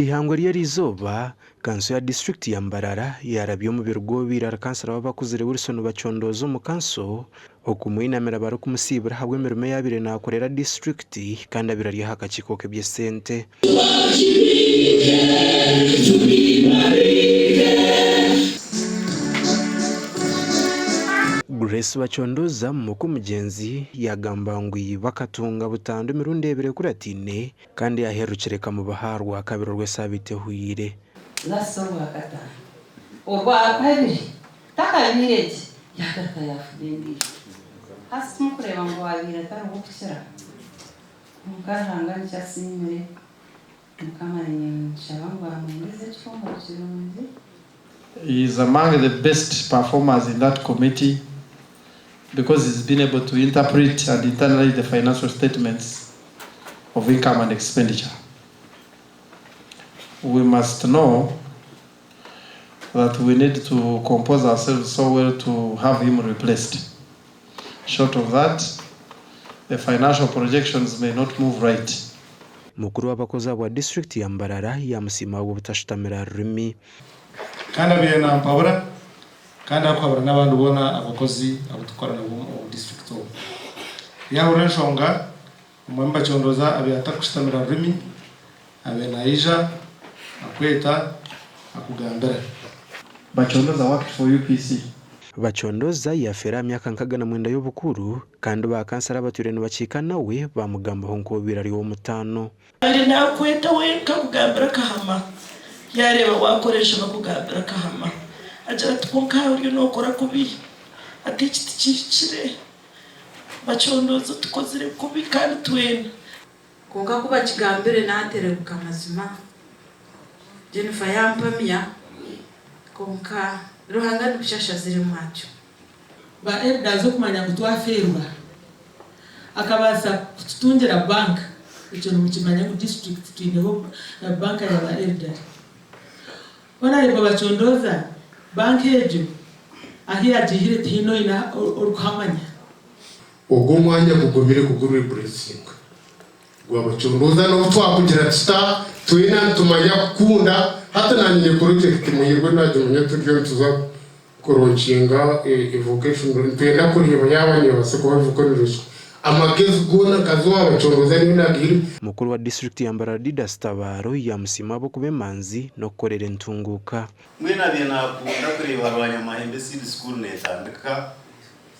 Eihangwe ry'eriizooba, kanso ya disiturikiti ya Mbarara yaarabya omubiri gw'obaire ari kansara w'abakuzire Wilson Bacondooza omu kanso okumwinamira barikumusiibura ahabw'emirimo ei abaire naakorera disiturikiti kandi abaire ari aha kakiiko k'eby'esente. Grace Bacondooza muka omugyenzi yaagamba ngu iba akatunga butandu emirundi ebiri ekurataine Kandi yaahererukire ekamubaha aha Rwakabiri orw'esaabiiti ehweire. Last Orwakataano. Orwakabiri takabaire gye yaagaruka yaafuna endiijo. Hati timukureeba ngu waabaire atari w'okukira? Kwonka Ruhanga nikyo asiimire. Mukama ninshaba ngu amwendeze ekihumuro kirungi. He is among the best performers in that committee because he's been able to interpret and internalize the financial statements of income and expenditure. We must know that we need to compose ourselves so well to have him replaced. Short of that, the financial projections may not move right. Mukuru w'abakozi ahabwa disiturikiti ya Mbarara yaamusiima ahabw'obutashutamira aha rurimi. Kandi abaire nampabura kandi arikuhabura n'abandi boona abakozi abu turikukora nabo omu disiturikiti omu. Yaahurira enshonga, Omwami Bacondooza abaire atarikushutamira rurimi, abaire naija akweta akugambira. Bacondooza worked for UPC. Bacondooza yaafeera aha myaka 69 y'obukuru kandi ba kansara abatwire nibakiika nawe baamugambaho nk'obaire ari ow'omutaano. Kandi naakweta wenka akugambira akahama, yaareeba waakora enshobe akugambira akahama. Agira ati, Kwonka aha oriyo nookora kubi, ati eki tikihikire. Bacondooza otukozire kubi kandi twena. Kwonka ku bakigambire naaterebuka mazima, Jennifer yaampamya, kwonka Ruhanga nikwo ashaziremu atyo. Ba elders okumanya ngu twafeerwa akabaasa kututungira bank ekyo nimukimanya ngu district twineho bank ya ba elder. Honourable Bacondooza bank egyo ahu yagiihire tihaine oine orikuhamanya. Ogwo omwanya gugumire kuguripuresinga. Gwabacondooza n'obu twakugira tuta, twena nitumanya kukunda. Hati naanye nyine purojekiti Muhirwe naagimanya turiyo nituza kuronkinga evocational nitwenda kureeba yaaba neebaasa kuba vocational school. Amagezi goona nkaza owa Bacondooza niyo naagaihire. Mukuru wa disiturikiti ya Mbarara Didas Tabaro yaamusiima ahabw'okuba emanzi n'okukorera entunguuka. Mbwenu abaire nakunda kureeba Rwanyamahembe Seed School netandika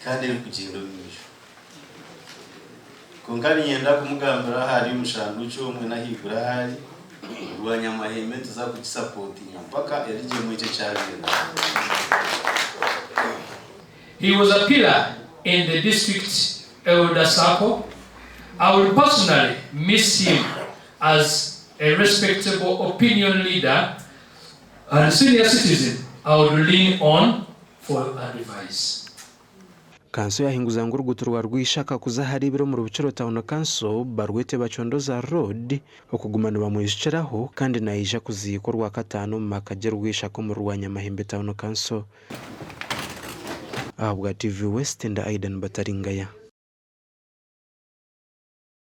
kandi erikugyenda omu maisho. Kwonka niinyenda kumugambira ahari omushanduukye omwe n'ahaiguru ahari, Rwanyamahembe nituza kugisapotinga mpaka erigyemu ekyo eki abaire naayenda. He was a pillar in the district elder circle, I will personally miss him as a respectable opinion leader and senior citizen I would lean on for advice. Kanso yahinguza ngu oruguuto rwa Rwishaka kuza ahari Ibiro omuri Bukiro Town Council barwete Bacondoza Road okuguma nibamwijukiraho kandi naija kuziikwa Orwakataano omu maka gye Rwishaka omuri Rwanyamahembe Town Council. Ahabwa TV West, ndi Aidan Bataringaya.